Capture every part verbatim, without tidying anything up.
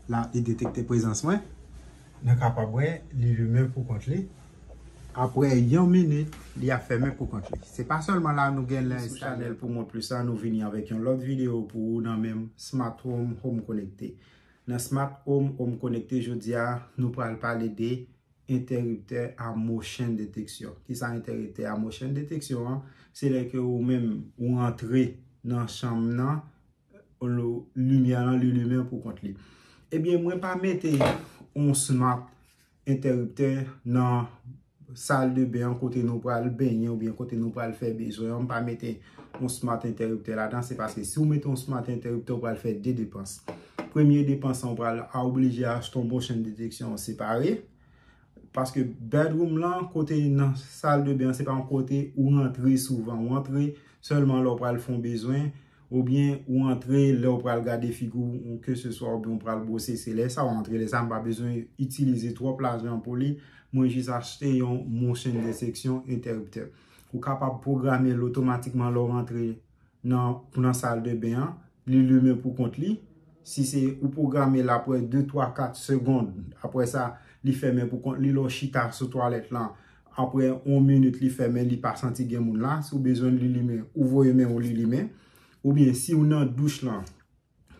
La, li detekte prezans mwen. Nou kapab wè, li limen pou kont li. Apre yon minit, li ap fèmen pou kont li. Se pa sèlman la nou gen lè sou chanèl Pou Mwen Plis la, nou vini avèk yon lòt videyo pou ou nan menm Smart Home, Home Konekte. Nan Smart Home, Home Konekte, jodi a, nou pral pale de entèriptè a motion detection. Kisa entèriptè a motion detection an? Se lè ke ou menm ou antre nan chanm nan, limyè lan li limen pou kont li. Ebyen, mwen pa mete yon smart entèriptè nan sal de ben an kote nou pral benyen oubyen kote nou pral fè bezwen an. M pa mete yon smart entèriptè ladan, se paske si w mete yon smart entèriptè, ou pral fè de depans. Premye depans lan, ou pral a oblije achte yon motion detection separe. Paske bedroom lan, kote nan sal de ben an, se pa yon kote ou rantre souvan. Ou rantre sèlman lè w pral fè yon bezwen, oubyen ou antre lè w pral gade figi w, keseswa oubyen w pral bwose. Se lè sa w antre. Lè sa a, m pa bezwen itilize twòp lajan pou li. Mwen jis achte yon motion detection entèriptè. Ou kapab pwograme l otomatikman lè w rantre nan, nan sal de ben an, li limen pou kont li. Si se ou pwograme l apre de, twa, kat segonn, apre sa, li fèmen pou kont li. Lè w chita sou twalèt lan, apre yon minit, li fèmen, li pa santi gen moun la. Si w bezwen l, li limen, ou voye men w, li limen. Oubyen, si w nan douch lan,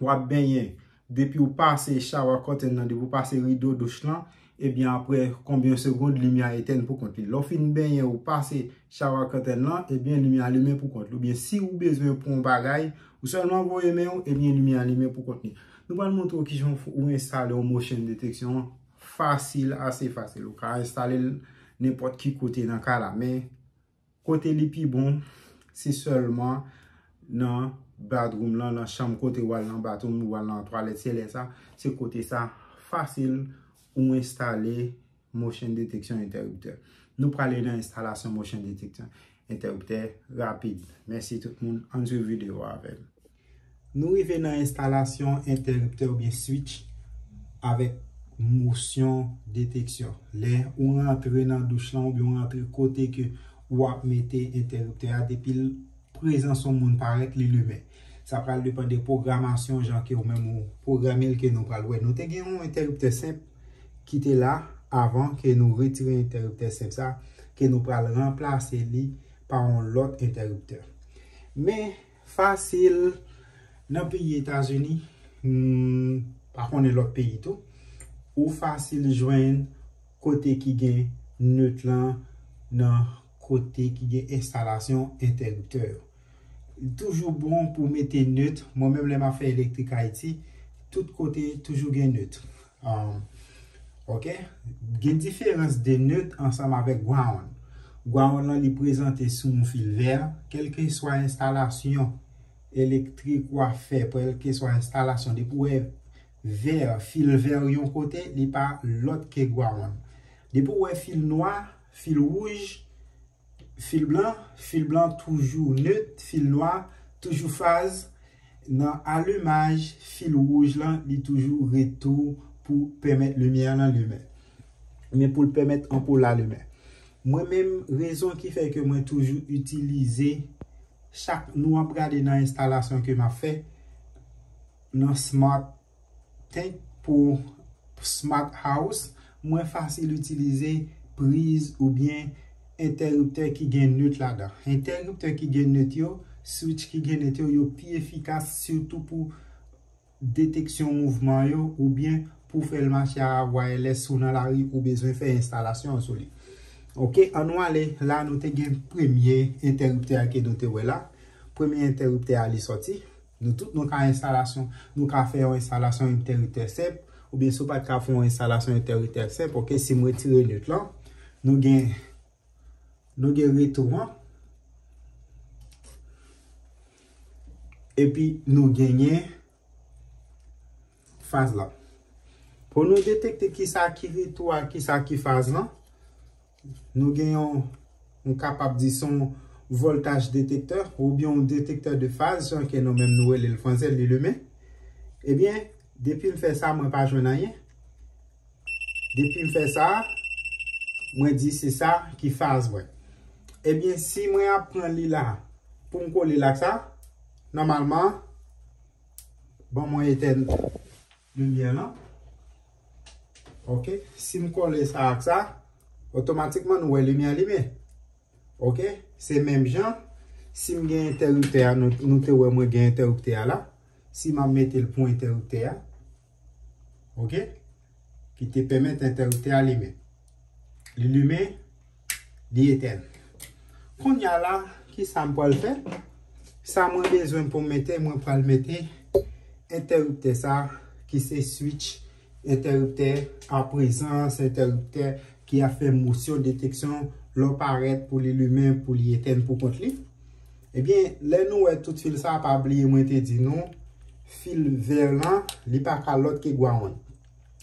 w ap benyen, depi w pase shower curtain nan, depi w pase rido douch lan, ebyen, apre konbyen segonn, limyè a etèn pou kont li. Lè w fin benyen, ou pase shower curtain lan, ebyen, limyè a limen pou kont li. Oubyen, si w bezwen pou yon bagay, ou sèlman voye men w, ebyen, limyè a limen pou kont li. Nou pral montre w kijan w enstale yon motion detection fasil, ase fasil. Ou ka enstale l nenpòt ki kote nan kay la, men kote li pi bon, se sèlman nan bedroom lan, nan chanm kote w al nan bathroom, ou al nan twalèt, se lè sa, se kote sa fasil ou enstale motion detection entèriptè. Nou prale nan enstalasyon motion detection entèriptè rapid. Mèsi tout moun, ann swiv videyo a avè m. Nou rive nan enstalasyon entèriptè oubyen switch avèk motion detection. Lè ou rantre nan douch lan oubyen ou rantre kote ke w ap mete entèriptè a, depi l prezans yon moun parèt, li limen. Sa pral depann de pwogramasyon, jan ke ou menm ou pwograme l, ke nou pral wè. Nou te gen yon entèriptè senp ki te la avan, ke nou retire entèriptè senp sa, ke nou pral ranplase li pa yon lòt entèriptè. Men, fasil nan peyi Etazini, m pa konnen lòt peyi tou, ou fasil jwenn kote ki gen nèt lan nan kote ki gen enstalasyon entèriptè yo. Li toujou bon pou mete nèt. Mwen menm, lè m ap fè Electric Haiti, tout kote toujou gen nèt. Um, ok? Gen diferans de nèt ansanm avèk ground. Ground lan, li prezante sou yon fil vè. Kèlkeswa enstalasyon elektrik w ap fè, kèlkeswa enstalasyon, depi w wè vè, fil vè yon kote, li pa lòt ke ground. Depi w wè fil nwa, fil wouj, fil blan, fil blan toujou nèt, fil nwa toujou faz. Nan alimaj, fil wouj lan, li toujou ret tou pou pèmèt limyè lan limen. Men pou l pèmèt anpoul la limen. Mwen menm, rezon ki fè ke mwen toujou itilize, chak nou ap gade nan enstalasyon ke m ap fè, nan Smart Tank pou Smart House, mwen fasil itilize priz oubyen entèriptè ki gen nèt ladan. Entèriptè ki gen nèt yo, switch ki gen nèt yo, yo pi efikas, sitou pou deteksyon mouvman yo, oubyen pou fè l mache a wireless, si w nan lari, ou bezwen fè enstalasyon an sou li. Ok, ann nou ale la, nou te gen premye entèriptè a ke nou te wè la. Premye entèriptè a, li sòti. Nou tout, nou ka enstalasyon, nou ka fè yon enstalasyon entèriptè senp, oubyen si w pa t ka fè yon enstalasyon entèriptè senp, ok, si m retire nèt lan, nou gen, nou gen retou an, epi nou genyen faz lan. Pou nou detekte kisa ki retou a, kisa ki faz lan, nou gen yon, nou kapab di se yon voltaj detektè oubyen yon detektè de faz, jan ke nou menm nou rele l fransè, li limen. Ebyen, depi m fè sa, mwen pa jwenn anyen. Depi m fè sa, mwen di se sa ki faz mwen. Ebyen, si mwen ap pran li la, pou m kole l ak sa, nòmalman, bon, mwen etèn limyè lan. Ok, si m kole sa ak sa, otomatikman nou wè limyè limen. Ok, se menm jan, si m gen entèriptè a, nou, nou te wè mwen gen entèriptè a la, si m ap mete l pou entèriptè a, ok, ki te pèmèt entèriptè a limen. Li limen, li etèn. Kounye a la, ki sa m pral fè? Sa mwen bezwen pou m mete, mwen pral mete entèriptè sa ki se switch entèriptè a prezans, entèriptè ki ap fè mosyon deteksyon lè w parèt pou li limen, pou li etèn pou kont li. Ebyen, lè nou wè tout fil sa, pa bliye mwen te di nou, fil vè lan, li pa ka lòt ke gwawonn.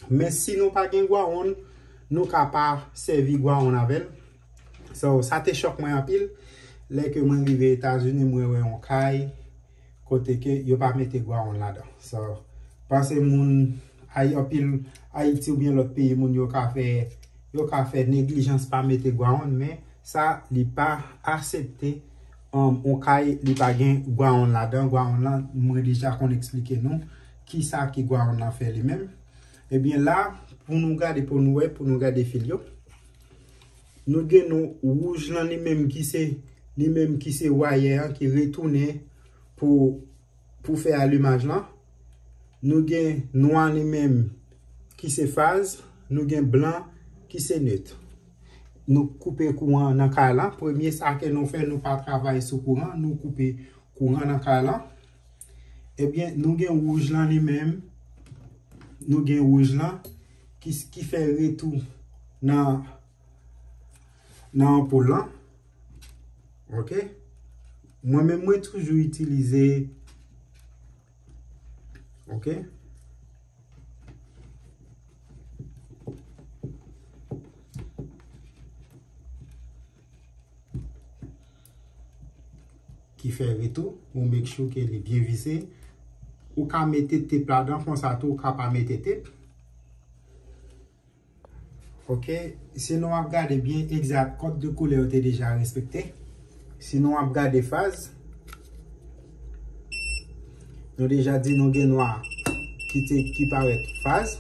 Men si nou pa gen gwawonn, nou ka pa sèvi gwawonn avè l. So, sa te chòk mwen anpil. Lè ke mwen rive Etazini, mwen wè yon kay kote ke yo pa mete gwawonn ladan. So, panse moun Ay-, anpil Ayiti oubyen lòt peyi moun yo ka fè, yo ka fè neglijans pa mete gwawonn, men sa li pa aksepte. Um, yon kay li pa gen gwawonn ladan, gwawonn lan mwen deja konn eksplike nou kisa ki gwawonn lan fè li menm. Ebyen la, pou nou gade, pou nou wè, pou nou gade fil yo. Nou gen nou wouj lan li menm ki se, li menm ki se wayè an ki retounen pou, pou fè alimaj lan. Nou gen nwa li menm ki se faz, nou gen blan ki se net. Nou koupe kouran nan kay lan. Premye sa ke nou fè, nou pa travay sou kouran, nou koupe kouran nan kay lan. Ebyen, nou gen wouj lan li menm. Nou gen wouj lan ki, ki fè retou nan, nan anpoul lan. Ok? Mwen menm, mwen toujou itilize, ok? Ki fè retou, ou make sure ke li byen vise. Ou ka mete tep ladan, konsa tou, ou ka pa mete tep. Ok, si nou ap gade byen, egzat, kòd de koulè yo te deja respekte. Si nou ap gade faz, nou deja di nou gen nwa ki te, ki parèt faz.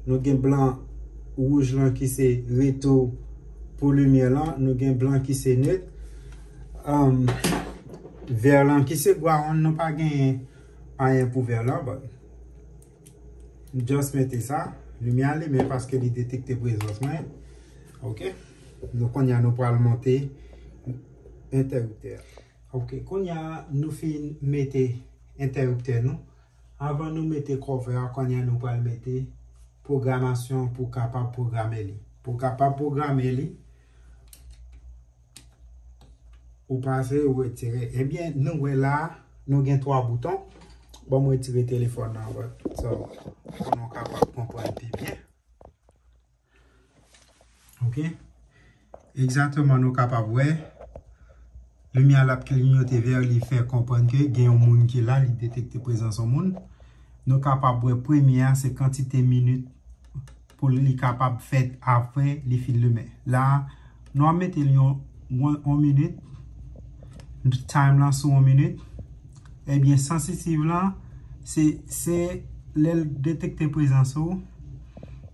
Nou gen blan, wouj lan ki se retou pou limyè lan. Nou gen blan ki se net. Um, vè lan ki se gwawonn, nou pa genyen anyen pou vè lan, but just mete sa. Limyè a limen paske li detekte prezans mwen. Ok. Nou kounye a nou pral monte entèriptè a. Ok, kounye a nou fin mete entèriptè nou. Anvan nou mete cover a, kounye a nou pral mete pwogramasyon pou kapab pwograme li. Pou kapab pwograme li, ou pase, ou retire. Ebyen, nou wè la, nou gen twa bouton. Bon, mwen retire telefòn nan, but, so, pou nou kapab konprann pi byen. Ok? Egzakteman, nou kapab wè, limyè a l ap klinyote vè, li fè konprann ke gen yon moun ki la, li detekte prezans yon moun. Nou kapab wè premye a, se kantite minit pou li kapab fèt apre li fin limen. La, nou ap mete l yon, yon, yon minit. Time lan sou yon minit. Ebyen, sansitiv lan, se, se lè l detekte prezans ou,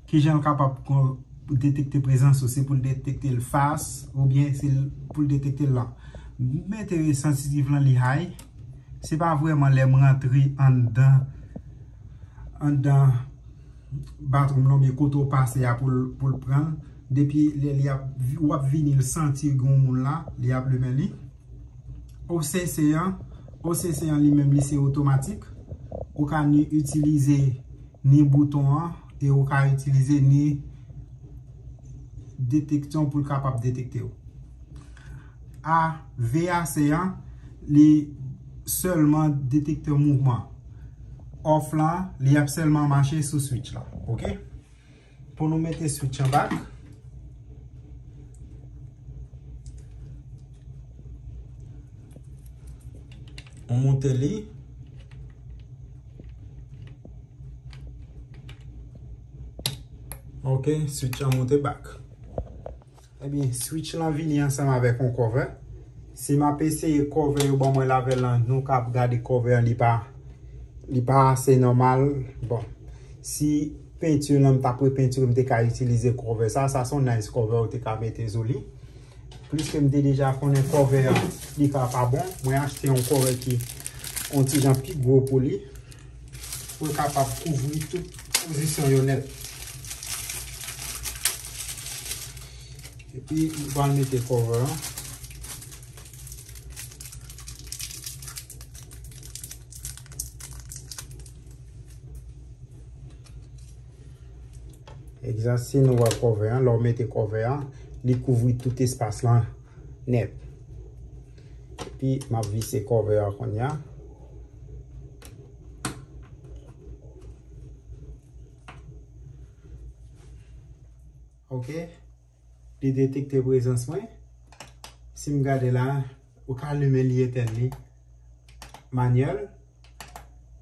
kijan l kapab kon-, detekte prezans ou, se pou l detekte l fas, oubyen se l, pou l detekte l lan. Mete sansitiv lan li high, se pa vrèman lè m rantre anndan, anndan bathroom lan, oubyen kote w pase a pou l, pou l pran l. Depi lè li ap, w ap vini l santi gen yon moun la, li ap limen li. O C C an, O C C an li menm li se otomatik. Ou ka ni itilize ni bouton an e ou ka itilize ni deteksyon pou l kapab detekte w. A V A C an, li sèlman detekte mouvman. Off lan, li ap sèlman mache sou switch lan. Ok? Pou nou mete switch an back. Ou moute li. Ok, switch an moute back. Ebyen, switch lan vini ansanm avèk yon cover. Si m ap eseye cover yo ban mwen lavèl lan, nou ka ap gade cover an, li pa, li pa ase nòmal. Bon, si Penti lan, m t ap repenti, m te ka itilize cover sa. Sa se yon nice cover ou te ka mete sou li. Pliske m te deja konnen cover an, li ka pa bon. Mwen achte yon cover ki yon ti jan pi gwo pou li. Pou l kapab kouvri tout pozisyon yo nèt. Epi, m pral mete cover an. Egzat, si nou wè cover an, lè w mete cover an, li kouvri tout espas lan nèt. Epi, m ap vise cover an kounye a. Ok. Li detekte prezans mwen. Si m gade la, ou ka limen li, etenn li. Manyèl.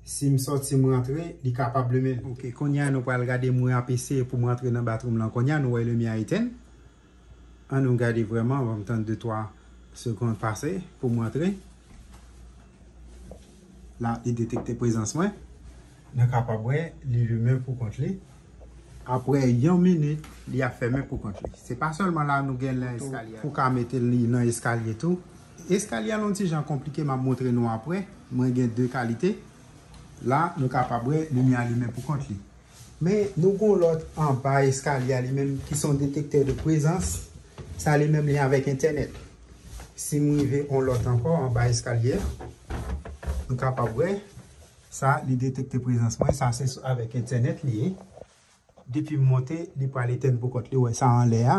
Si m sòti, m rantre, li kapab limen li. Ok, kounye a nou pral gade, mwen ap eseye pou m rantre nan bathroom lan. Kounye a nou wè limyè a etenn. An nou gade vrèman, ban m tann de twa segonn pase pou m rantre. La, li detekte prezans mwen. Nou kapab wè, li limen pou kont li. Apre yon minit, li ap fèmen pou kont li. Se pa sèlman la nou gen nan eskalye a. Pou ka mete li nan eskalye tou. Eskalye a yon ti jan konplike, m ap montre nou apre. Mwen gen de kalite. La, nou kapab wè, limyè a limen pou kont li. Men, nou gen yon lòt anba eskalye a li menm ki se yon detektè de prezans. Sa li menm li avèk entènèt. Si m rive yon lòt ankò anba eskalye, nou kapab wè, sa li detekte prezans mwen. Sa se sou, avèk entènèt li ye. Depi m monte, li pral etenn pou kont li. Wè sa anlè a.